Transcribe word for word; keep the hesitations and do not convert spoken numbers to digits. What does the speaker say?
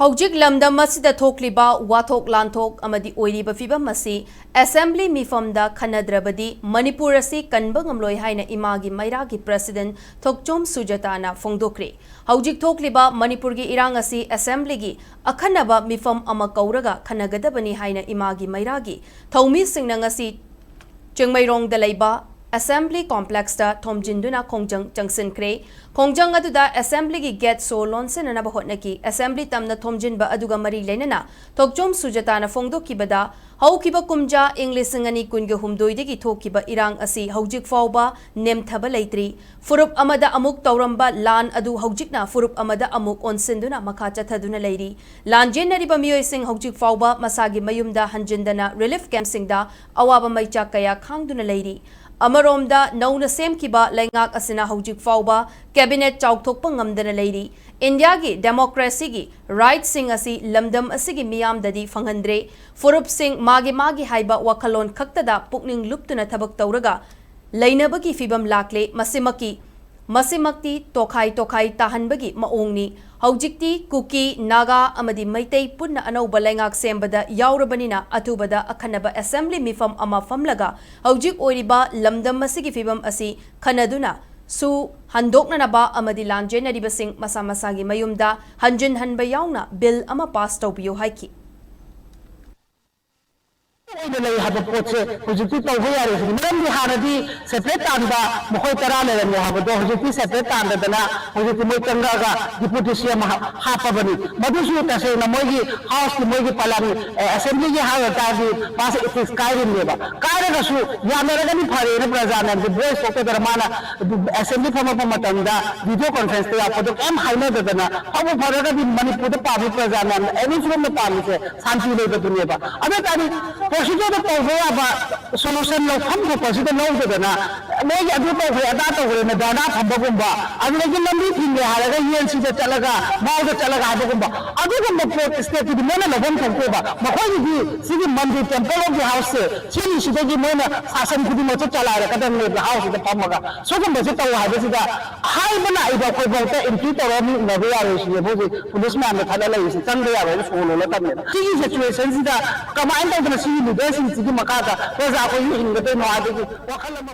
ꯍꯧꯖꯤꯛ ꯂꯝꯗꯝ ꯑꯁꯤꯗ ꯊꯣꯛꯂꯤꯕ ꯋꯥꯊꯣꯛ ꯂꯥꯟꯊꯣꯛ ꯑꯃꯗꯤ ꯑꯣꯏꯔꯤꯕ ꯐꯤꯕꯝ ꯑꯁꯤ ꯑꯦꯁꯦꯝꯕ꯭ꯂꯤ ꯃꯤꯐꯝꯗ ꯈꯟꯅꯗ꯭ꯔꯕꯗꯤ ꯃꯅꯤꯄꯨꯔ ꯑꯁꯤ ꯀꯟꯕ ꯉꯝꯂꯣꯏ ꯍꯥꯏꯅ ꯏꯃꯥꯒꯤ ꯃꯩꯔꯥꯒꯤ ꯄ꯭ꯔꯦꯁꯤꯗꯦꯟꯠ ꯊꯣꯛꯆꯣꯝ ꯁꯨꯖꯥꯇꯥꯅ ꯐꯣꯡꯗꯣꯛꯈ꯭ꯔꯦ꯫ ꯍꯧꯖꯤꯛ ꯊꯣꯛꯂꯤꯕ ꯃꯅꯤꯄꯨꯔꯒꯤ ꯏꯔꯥꯡ ꯑꯁꯤ ꯑꯦꯁꯦꯝꯕ꯭ꯂꯤꯒꯤ ꯑꯈꯟꯅꯕ ꯃꯤꯐꯝ ꯑꯃ ꯀꯧꯔꯒ ꯈꯟꯅꯒꯗꯕꯅꯤ ꯍꯥꯏꯅ ꯏꯃꯥꯒꯤ ꯃꯩꯔꯥꯒꯤ ꯊꯧꯃꯤꯁꯤꯡꯅ ꯉꯁꯤ ꯆꯤꯡꯃꯩꯔꯣꯡꯗ ꯂꯩꯕ ꯑꯦꯁꯦꯝꯕ꯭ꯂꯤ ꯀꯣꯝꯄ꯭ꯂꯦꯛꯁꯇ ꯊꯣꯝꯖꯤꯟꯗꯨꯅ ꯈꯣꯡꯖꯪ ꯆꯪꯁꯤꯟꯈ꯭ꯔꯦ꯫ ꯈꯣꯡꯖꯪ ꯑꯗꯨꯗ ꯑꯦꯁꯦꯝꯕ꯭ꯂꯤꯒꯤ ꯒꯦꯠ ꯁꯣ ꯂꯣꯟꯁꯤꯟꯅꯅꯕ ꯍꯣꯠꯅꯈꯤ꯫ ꯑꯦꯁꯦꯝꯕ꯭ꯂꯤ ꯇꯝꯅ ꯊꯣꯝꯖꯤꯟꯕ ꯑꯗꯨꯒ ꯃꯔꯤ ꯂꯩꯅꯅ ꯊꯣꯛꯆꯣꯝ ꯁꯨꯖꯥꯇꯥꯅ ꯐꯣꯡꯗꯣꯛꯈꯤꯕꯗ, ꯍꯧꯈꯤꯕ ꯀꯨꯝꯖꯥ ꯏꯪ ꯂꯤꯁꯤꯡ ꯑꯅꯤ ꯀꯨꯟꯒ ꯍꯨꯝꯗꯣꯏꯗꯒꯤ ꯊꯣꯛꯈꯤꯕ ꯏꯔꯥꯡ ꯑꯁꯤ ꯍꯧꯖꯤꯛ ꯐꯥꯎꯕ ꯅꯦꯝꯊꯕ ꯂꯩꯇ꯭ꯔꯤ꯫ ꯐꯨꯔꯨꯞ ꯑꯃꯗ ꯑꯃꯨꯛ ꯇꯧꯔꯝꯕ ꯂꯥꯟ ꯑꯗꯨ ꯍꯧꯖꯤꯛꯅ ꯐꯨꯔꯨꯞ ꯑꯃꯗ ꯑꯃꯨꯛ ꯑꯣꯟꯁꯤꯟꯗꯨꯅ ꯃꯈꯥ ꯆꯠꯊꯗꯨꯅ ꯂꯩꯔꯤ꯫ ꯂꯥꯟꯖꯦꯟꯅꯔꯤꯕ ꯃꯤꯑꯣꯏꯁꯤꯡ ꯍꯧꯖꯤꯛ ꯐꯥꯎꯕ ꯃꯁꯥꯒꯤ ꯃꯌꯨꯝꯗ ꯍꯟꯖꯤꯟꯗꯅ ꯔꯤꯂꯤꯐ ꯀꯦꯝꯞꯁꯤꯡꯗ ꯑꯋꯥꯕ ꯃꯩꯆꯥꯛ ꯀꯌꯥ ꯈꯥꯡꯗꯨꯅ ꯂꯩꯔꯤ꯫ ꯑꯃꯔꯣꯝꯗ, ꯅꯧꯅ ꯁꯦꯝꯈꯤꯕ ꯂꯩꯉꯥꯛ ꯑꯁꯤꯅ ꯍꯧꯖꯤꯛ ꯐꯥꯎꯕ ꯀꯦꯕꯤꯅꯦꯠ ꯆꯥꯎꯊꯣꯛꯄ ꯉꯝꯗꯅ ꯂꯩꯔꯤ꯫ ꯏꯟꯗꯤꯌꯥꯒꯤ ꯗꯦꯃꯣꯀ꯭ꯔꯦꯁꯤꯒꯤ ꯔꯥꯏꯠꯁꯤꯡ ꯑꯁꯤ ꯂꯝꯗꯝ ꯑꯁꯤꯒꯤ ꯃꯤꯌꯥꯝꯗꯗꯤ ꯐꯪꯍꯟꯗ꯭ꯔꯦ꯫ ꯐꯨꯔꯨꯞꯁꯤꯡ ꯃꯥꯒꯤ ꯃꯥꯒꯤ ꯍꯥꯏꯕ ꯋꯥꯈꯜꯂꯣꯟ ꯈꯛꯇꯗ ꯄꯨꯛꯅꯤꯡ ꯂꯨꯞꯇꯨꯅ ꯊꯕꯛ ꯇꯧꯔꯒ ꯂꯩꯅꯕꯒꯤ ꯐꯤꯕꯝ ꯂꯥꯛꯂꯦ꯫ ꯃꯁꯤꯃꯛꯀꯤ, ꯃꯁꯤꯃꯛꯇꯤ ꯇꯣꯈꯥꯏ ꯇꯣꯈꯥꯏ ꯇꯥꯍꯟꯕꯒꯤ ꯃꯑꯣꯡꯅꯤ꯫ ꯍꯧꯖꯤꯛꯇꯤ ꯀꯨꯀꯤ, ꯅꯥꯒꯥ ꯑꯃꯗꯤ ꯃꯩꯇꯩ ꯄꯨꯟꯅ ꯑꯅꯧꯕ ꯂꯩꯉꯥꯛ ꯁꯦꯝꯕꯗ ꯌꯥꯎꯔꯕꯅꯤꯅ, ꯑꯊꯨꯕꯗ ꯑꯈꯟꯅꯕ ꯑꯦꯁꯦꯝꯕ꯭ꯂꯤ ꯃꯤꯐꯝ ꯑꯃ ꯐꯝꯂꯒ ꯍꯧꯖꯤꯛ ꯑꯣꯏꯔꯤꯕ ꯂꯝꯗꯝ ꯑꯁꯤꯒꯤ ꯐꯤꯕꯝ ꯑꯁꯤ ꯈꯟꯅꯗꯨꯅ ꯁꯨ ꯍꯟꯗꯣꯛꯅꯅꯕ ꯑꯃꯗꯤ ꯂꯥꯟꯖꯦꯟꯅꯔꯤꯕꯁꯤꯡ ꯃꯁꯥ ꯃꯁꯥꯒꯤ ꯃꯌꯨꯝꯗ ꯍꯟꯖꯤꯟꯍꯟꯕ ꯌꯥꯎꯅ ꯕꯤꯜ ꯑꯃ ꯄꯥꯁ ꯇꯧꯕꯤꯌꯨ ꯍꯥꯏꯈꯤ꯫ ꯑꯣꯏꯅ ꯂꯩ ꯍꯥꯏꯕ ꯄꯣꯠꯁꯦ ꯍꯧꯖꯤꯛꯇꯤ ꯇꯧꯕ ꯌꯥꯔꯦ ꯁꯤꯅꯤ꯫ ꯃꯔꯝꯗꯤ ꯍꯥꯟꯅꯗꯤ ꯁꯦꯄꯔꯦꯠ ꯇꯥꯟꯕ ꯃꯈꯣꯏ ꯇꯔꯥ ꯂꯩꯔꯝꯃꯦ ꯍꯥꯏꯕꯗꯣ ꯍꯧꯖꯤꯛꯇꯤ ꯁꯦꯄꯔꯦꯠ ꯇꯥꯟꯗꯗꯅ ꯍꯧꯖꯤꯛꯇꯤ ꯃꯣꯏ ꯆꯪꯉꯛꯑꯒ ꯗꯤꯄꯨꯇꯤ ꯁꯤ ꯑꯦꯝ ꯍꯥꯞꯄꯕꯅꯤ꯫ ꯃꯗꯨꯁꯨ ꯇꯁꯦꯡꯅ ꯃꯣꯏꯒꯤ ꯍꯥꯎꯁꯀꯤ ꯃꯣꯏꯒꯤ ꯄꯥꯂꯟ, ꯑꯦ, ꯑꯦꯁꯦꯝꯕ꯭ꯂꯤꯒꯤ ꯍꯥꯏꯔ ꯇꯥꯔꯗꯤ ꯃꯥꯁꯦ ꯏꯊꯤꯛꯁ ꯀꯥꯏꯔꯤꯕꯅꯦꯕ꯫ ꯀꯥꯏꯔꯒꯁꯨ ꯌꯥꯅꯔꯒꯗꯤ ꯐꯔꯦꯅ ꯄ꯭ꯔꯖꯥ ꯃꯌꯥꯝꯁꯦ ꯚꯣꯏꯁ ꯊꯣꯛꯇꯗꯅ ꯃꯥꯅ ꯑꯦꯁꯦꯝꯕ꯭ꯂꯤ ꯐꯝꯃꯛꯄ ꯃꯇꯝꯗ ꯚꯤꯗꯤꯑꯣ ꯀꯣꯟꯐ꯭ꯔꯦꯟꯁꯇ ꯌꯥꯎꯔꯛꯄꯗꯣ ꯀꯩꯝ ꯍꯥꯏꯅꯗꯗꯅ ꯐꯕꯨ ꯐꯔꯒꯗꯤ ꯃꯅꯤꯄꯨꯔꯗ ꯄꯥꯝꯃꯤ ꯄ꯭ꯔꯖꯥ ꯃꯌꯥꯝꯅ ꯑꯦꯅꯤ ꯐꯤꯕꯝꯗ ꯄꯥꯝꯃꯤꯁꯦ ꯁꯥꯟꯇꯤ ꯂꯩꯕꯗꯨꯅꯦꯕ꯫ ꯑꯗꯨ ꯑꯣꯏ ꯇꯥꯔꯗꯤ ꯄ꯭ꯔꯣꯁꯤꯗꯔꯗ ꯇꯧꯕ ꯌꯥꯕ ꯁꯣꯂꯨꯁꯟ ꯂꯧꯐꯝ ꯊꯣꯛꯄꯁꯤꯗ ꯂꯧꯗꯗꯅ ꯃꯣꯏꯒꯤ ꯑꯗꯨ ꯇꯧꯈ꯭ꯔꯦ ꯑꯗꯥ ꯇꯧꯈ꯭ꯔꯦꯅ ꯙꯔꯅꯥ ꯐꯝꯕꯒꯨꯝꯕ, ꯑꯗꯨꯗꯒꯤ ꯂꯝꯕꯤ ꯊꯤꯡꯒꯦ ꯍꯥꯏꯔꯒ ꯌꯦꯟꯁꯤꯗ ꯆꯠꯂꯒ ꯃꯥꯎꯗ ꯆꯠꯂꯒ ꯍꯥꯏꯕꯒꯨꯝꯕ, ꯑꯗꯨꯒꯨꯝꯕ ꯄꯣꯠ ꯁ꯭ꯇꯦꯠꯇꯨꯗꯤ ꯃꯣꯏꯅ ꯂꯧꯐꯝ ꯊꯣꯛꯇꯦꯕ꯫ ꯃꯈꯣꯏꯒꯤꯗꯤ ꯁꯤꯒꯤ ꯃꯟꯗꯤꯔ, ꯇꯦꯝꯄꯜ ꯑꯣꯐ ꯗꯤ ꯍꯥꯎꯁꯁꯦ, ꯁꯤꯒꯤꯁꯤꯗꯒꯤ ꯃꯣꯏꯅ ꯁꯥꯁꯟ ꯈꯨꯗꯤꯡꯃꯛꯁꯦ ꯆꯂꯥꯏꯔꯛꯀꯗꯕꯅꯦꯕ ꯍꯥꯎꯁꯁꯤꯗ ꯐꯝꯃꯒ꯫ ꯁꯤꯒꯨꯝꯕꯁꯦ ꯇꯧ ꯍꯥꯏꯕꯁꯤꯗ ꯍꯥꯏꯕ ꯂꯥꯛꯏꯕ ꯑꯩꯈꯣꯏꯐꯥꯎꯗ ꯑꯦꯟꯇ꯭ꯔꯤ ꯇꯧꯔ ꯃꯤ ꯎꯅꯕ ꯌꯥꯔꯣꯏ ꯁꯤꯅꯦꯕ ꯍꯧꯖꯤꯛ ꯄꯨꯂꯤꯁ ꯃꯌꯥꯝꯅ ꯊꯠꯂ ꯂꯩꯔꯤꯁꯦ꯫ ꯆꯪꯕ ꯌꯥꯔꯣꯏꯅ ꯁꯣ ꯂꯣꯜꯂ ꯊꯝꯃꯦꯕ꯫ ꯁꯤꯒꯤ ꯁꯤꯆꯨꯋꯦꯁꯟꯁꯤꯗ ꯀꯃꯥꯏꯅ ꯇꯧꯗꯅ ꯁꯤꯒꯤ ꯂꯤꯗꯔꯁꯤꯡꯁꯤꯒꯤ ꯃꯈꯥꯗ ꯄ꯭ꯔꯖꯥ ꯑꯩꯈꯣꯏꯁꯨ ꯍꯤꯡꯒꯗꯣꯏꯅꯣ ꯍꯥꯏꯕꯒꯤ ꯋꯥꯈꯜ ꯑꯃ